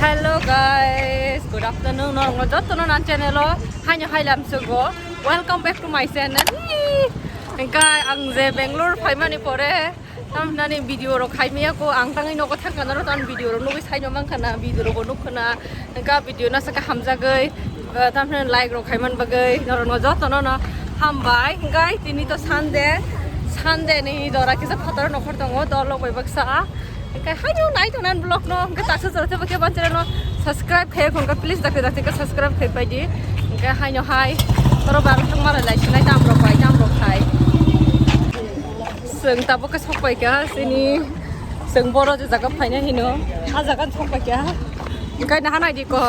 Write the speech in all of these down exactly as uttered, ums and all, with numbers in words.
Hello guys, good afternoon. Norokno jotono nan channel o haino hailam sugo. Welcome back to my channel. Hingkai ang je Bangalore phaimani pore tamnani video rok khaimaya ko ang tangwi nogo thangkha norok tan video rok nugwi saino mankha na video rok nukkha na hingka video no saka hamjagwi tamnani like rok khaiman bagwi norokno jotono no hambai. Hingkai tini to Sunday, Sunday ni jora kisa phataro nokhor tongo dol rok bai baksa. Hingke haino nai tongna vlog no, hingke taksa jora tebo ke ban channel no subscribe khe, hingke please dakti dakti ke subscribe khe pai di. Hingke haino hai, toro bar thang mara lai sinai tam rok bai, tam rok hai. Seng tabo ke sok pai ka, sini seng boro je jaga phaina hino, a jaga sok pai ka. Hingke na hanai di ko.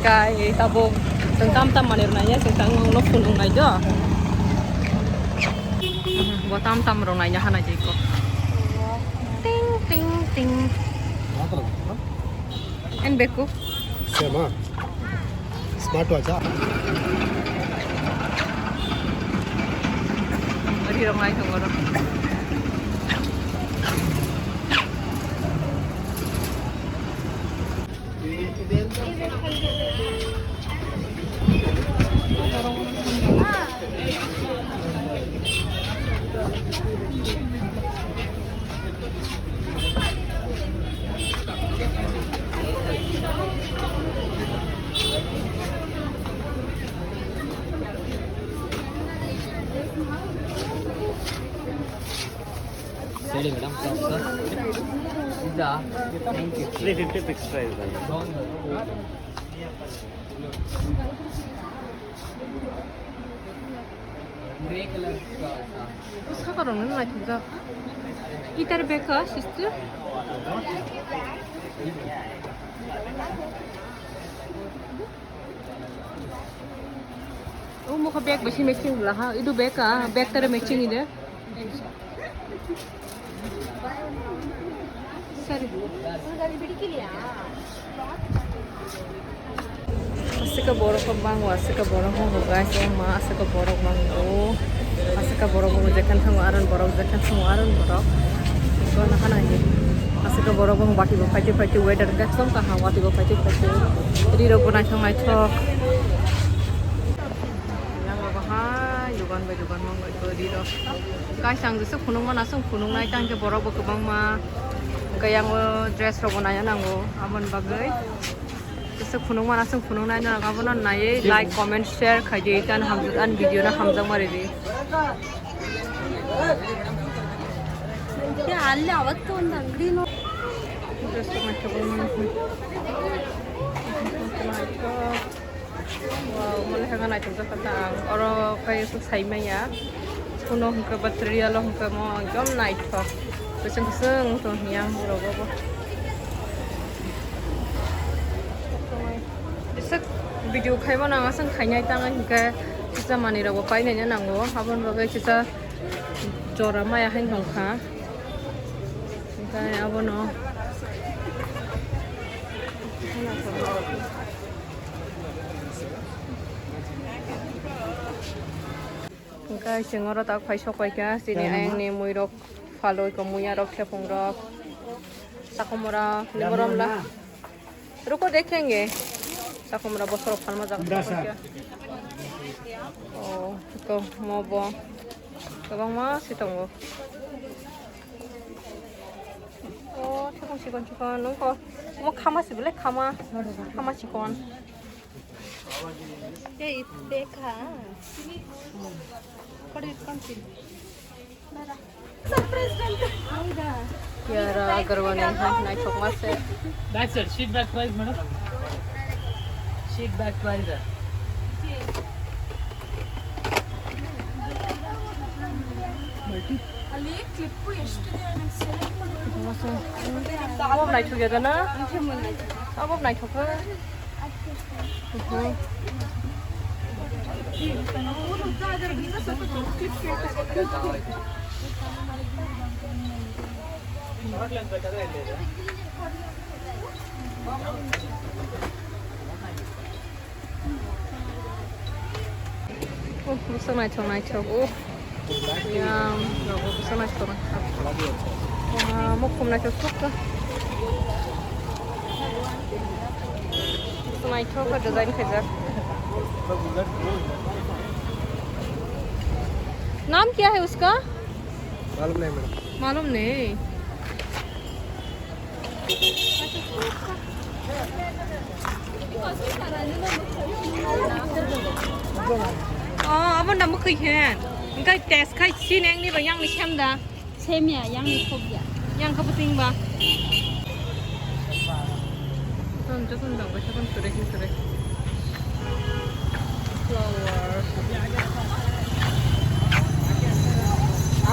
Kai tabuk chwng tam tam manwi rwnai ya, chwng tang nung no phunung nai do. Bo tam tam rwnai ya hanai jai ko. Ting, ting, ting. En beku. Sema. Smart watch, ah. Ri rwnai tongo ro. Sorry, madam. Pizza. Thank you. Three fifty fixed price, madam. Gray color. Saka rok nang naithokjak. Itar beka, sister? O mokha bag bai se matching wla ha. Idu bag ka, bag tare matching ide. Sorry. Asika borok khe bango, asika borok khe guys, o ma asika borok bango. Asika borok bo jekan thango, aron borok jekan thango, aron borok. Ko na hana ni. Asika borok bo bati bo phaite phaite weather ekdom kaham, bati bo phaite phaite. Ri rok bo naithok naithok. Yang bo hai dukan bai dukan mong bai ko ri rok. Guys, ang jesa phunuk mana, song phunuk nai tang khe borok bo kwbangma. Hwnkhe yang o dress rok bo naina nango, aboni bagwi. Jesa phunuk mana, song phunuk nai nang, abono naiwi like, comment, share khai di, tan hamjak, an video no hamjak mari di. Dress rok naithok. Wow, mole hwnka naithok jak kha ta ang. Oro khe sai manya. Kuno hwnka material o hwnka mo ekdom naithok. Kwchwng kwchwng wng tong hiya ang rogo bo. Bisik video khaima nang aswk khainai tang hwnka kisa manwi rok bo painai nango. Aboni bagwi kisa jora maya hai wngkha. Hwnka abono. Hwnkhe chwng oro tak phai sok paikha chini ayang ni mui rok phalwi ko muya rok thepung rok chakhumra limorok la ruko dekhenge chakhumra bosorok phalma jaga sok paikha. Oh, to mobo kwbangma si tongo. Oh, chikon chikon chikon nungko. Omo khama si belai khama. Khama chikon. Hey, it's big, huh? What is country? Kiara Agarwal ni hai naithokma se. Back side, seat back twice, madam. Seat back twice, sir. Abo naithok ya da na? Abo naithok kha. Oh, bwswk naithok naithok, oh. Yang, rogo Wah, mukhum naisok sukha. Naithok khe design khaijak. नाम क्या है उसका? मालूम नहीं मैडम। मालूम नहीं। Oh, abo na mukhi hen. Engkai test khai si neng ni ba yang ni sem da. Sem ya, yang ni khop ya. Yang ka puting ba. Ton to ton dong, ka ton sure sure. Flower.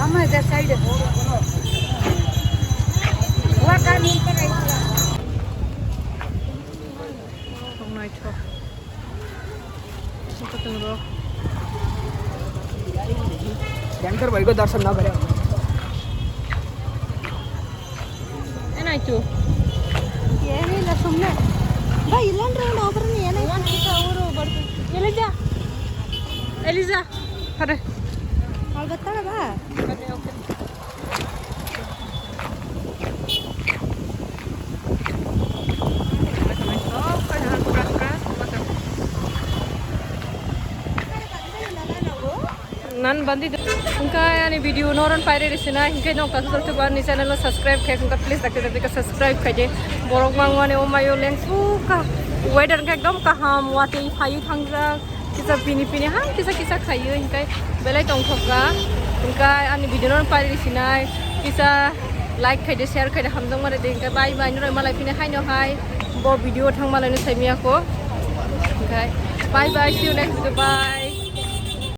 Ama da side. Wa ka ni ka rai. Tongnai tho. Tongo. Banker bhai ko darshan na kare. Enai tu. Ye ni la sumne. Bhai, ilan round over ni enai. Wan kita uru bar. Eliza. Eliza. Hare. Albatta ba. Okay, okay. Nan bandi do. Engkai ani video noron paire risina, engkai nok ta sal tu ani channel no subscribe khai, engkai please dakte dakte subscribe khai de. Borok mangmani omayo leng suka. Weather engkai ekdom kaham, wati phayu thangjak. Kisa pini pini ha kisa kisa khayo, engkai belai tongthokka. Engkai ani video no paire risinai, kisa like khai de, share khai de, hamjak mare de. Engkai bye bye, nuroi malai pini hai no hai. Bo video thang malai no saimiya ko. Engkai bye bye, see you next video, bye.